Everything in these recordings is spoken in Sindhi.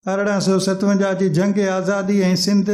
1857 جي جنگ آزادي ۽ سنڌ،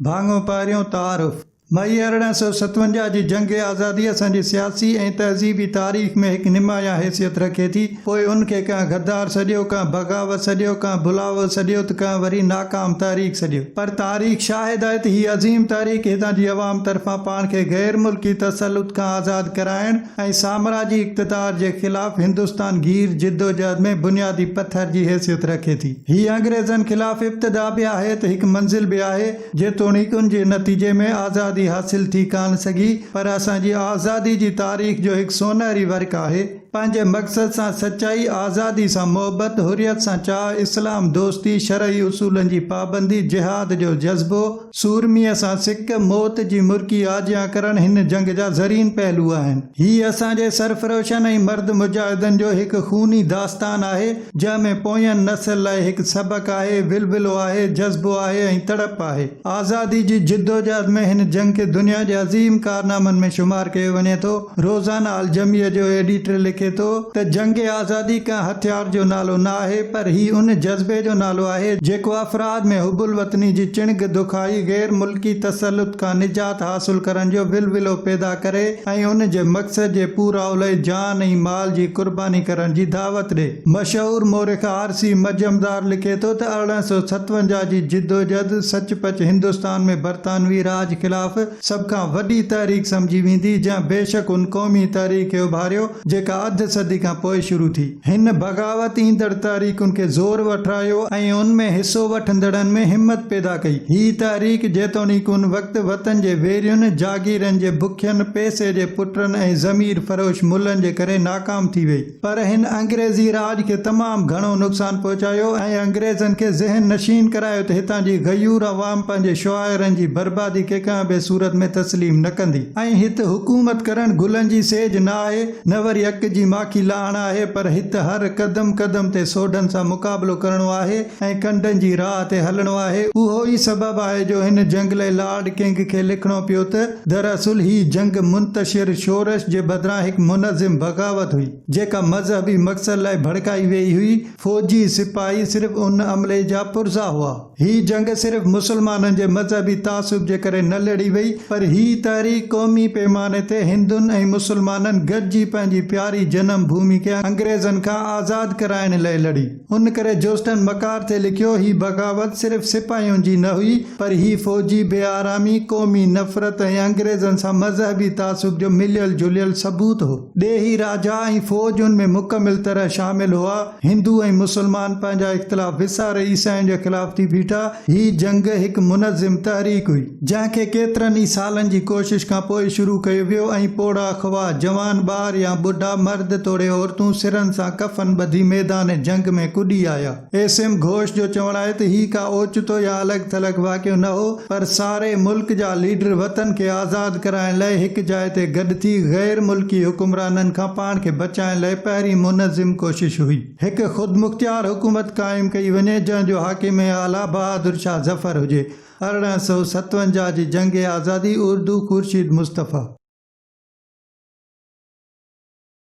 ڀاڱو پهريون، تعارف. مئي 1857 جي جنگ آزادي اسان جي سياسي ۽ تهذيبي تاريخ ۾ هڪ نمايان حيثيت رکي ٿي. پوء ان کي ڪنهن غدار سڏيو، ڪنهن بغاوت سڏيو، ڪنهن بلاول سڏيو ته ڪنهن وري ناڪام تحريڪ سڏيو. پر تاريخ شاهد آهي ته هي عظيم تحريڪ هتان جي عوام طرفان پاڻ کي غير ملڪي تسلط کان آزاد ڪرائڻ ۽ سامراجي اقتدار جي خلاف هندستان گير جدوجهد ۾ بنيادي پٿر جي حيثيت رکي ٿي. هي انگريزن خلاف ابتدا به آهي ته هڪ منزل به آهي، جيتوڻيڪ ان جي نتيجي ۾ آزادي حاصل ٿي ڪانه سگهي، پر اسان جي آزادي جي تاريخ جو هڪ سونهري ورق آهي. پنهنجي مقصد سان سچائي، آزادي سان محبت، حريت سان چاهه، اسلام دوستي، شرعي اصولن جي پابندي، جهاد جو جذبو، سورميء سان سڪ، موت جي مرڪي آجيان ڪرڻ هن جنگ جا زرين پهلو آهن. هي اسان جي سرفروشن ۽ مرد مجاهدن جو هڪ خوني داستان آهي، جنهن ۾ پوئين نسل لاء هڪ سبق آهي، ولولو آهي، جذبو آهي ۽ تڙپ آهي. آزادي جي جدوجهد ۾ هن جنگ کي دنيا جي عظيم ڪارنامن ۾ شمار ڪيو وڃي ٿو. روزانه الجميع جو ايڊيٽر لکي ٿو ته جنگ آزادي ڪنهن هٿيار جو نالو نه آهي پر هي ان جذبي جو نالو آهي جيڪو افراد ۾ حب الوطني جي چڻگ دکائي غير ملڪي تسلط کان نجات حاصل ڪرڻ جو ولولو پيدا ڪري ۽ ان جي مقصد جي پورائو لئي جان ۽ مال جي قرباني ڪرڻ جي دعوت ڏي. مشهور مورخ آر سي مجمدار لکي ٿو ته 1857 جي جدوجھد سچ پچ هندستان ۾ برطانوي راڄ خلاف سڀ کان وڏي تحريڪ سمجهي ويندي، جنهن بيشڪ ان قومي تحريڪ کي اڀاريو، جيڪا اڌ صدي کان پوء شروع ٿي. هن بغاوت ايندڙ تحريڪن کي زور وٺرايو ۽ ان ۾ حصو وٺندڙن ۾ همت پيدا ڪئي. هي تحريڪ جيتوڻيڪ ان وقت وطن جي ويرين، جاگيرن جي بکين، پئسي جي پٽن ۽ ضمير فروش ملن جي ڪري ناڪام ٿي ويئي. پر هن انگريزي راڄ کي تمام گهڻو نقصان پهچايو ۽ انگريزن کي ذهن نشين ڪرايو ته هتان جي غيور عوام پنهنجي شعائرن جي بربادي کي ڪنهن به صورت ۾ تسليم نه ڪندي ۽ هت حڪومت ڪرڻ گلن جي سيج نه آهي نه وري اڪ جي ماکي لاهڻ آهي پر هت هر قدم قدم تي سوڍن سان مقابلو ڪرڻو آهي ۽ ڪنڊن جي راهه تي هلڻو آهي اهو ئي سبب آهي جو هن جنگ لئه لارڊ ڪنگ کي لکڻو پيو ته دراصل هي جنگ منتشر شورش جي بدران هڪ منظم بغاوت هئي، جيڪا مذهبي مقصد لاء ڀڙڪائي ويئي هئي. فوجي سپاهي صرف ان عملي جا پرزا هئا. هي جنگ صرف مسلمانن جي مذهبي تعصب جي ڪري نه لڙي وئي، پر هي تحريڪ قومي پيماني تي هندن ۽ مسلمانن گڏجي پنهنجي پياري جنم ڀومي کي انگريزن کان آزاد ڪرائڻ لئه لڙي. ان ڪري جوسٽن مڪارٿي لکيو، هي بغاوت صرف سپاهين جي نه هئي، پر هي فوجي بي آرامي، قومي نفرت ۽ انگريزن سان مذهبي تعصب جو مليل جليل ثبوت هو. ڏيهي راجا ۽ فوج ان ۾ مڪمل طرح شامل هئا. هندو ۽ مسلمان پنهنجا اختلاف وساري عيسائين جي خلاف ٿي بيٺا. هي جنگ هڪ منظم تحريڪ هئي. جنهن کي ڪيترن ئي سالن جي ڪوشش کان پوء شروع ڪيو ويو ۽ پوڙها خواهه جوان ٻار يا ٻڍا، مرد توڙي عورتون سرن سان ڪفن ٻڌي ميدان جنگ ۾ ڪڏي آيا. ايس ايم گهوش جو چوڻ آهي ته هي ڪا اوچتو يا الڳ ٿلڳ واقعو نه هو پر ساري ملڪ جا ليڊر وطن کي آزاد ڪرائڻ لئه هڪ جاء تي گڏ ٿي غير ملڪي حڪمرانن کان پاڻ کي بچائڻ لئه پهرين منظم ڪوشش هئي. هڪ خودمختيار حڪومت قائم ڪئي وڃي جنهن جو حاڪم اعليٰ بهادر شاهه ظفر هجي. 1857 جي جنگ آزادي اردو خورشيد مصطفيٰ.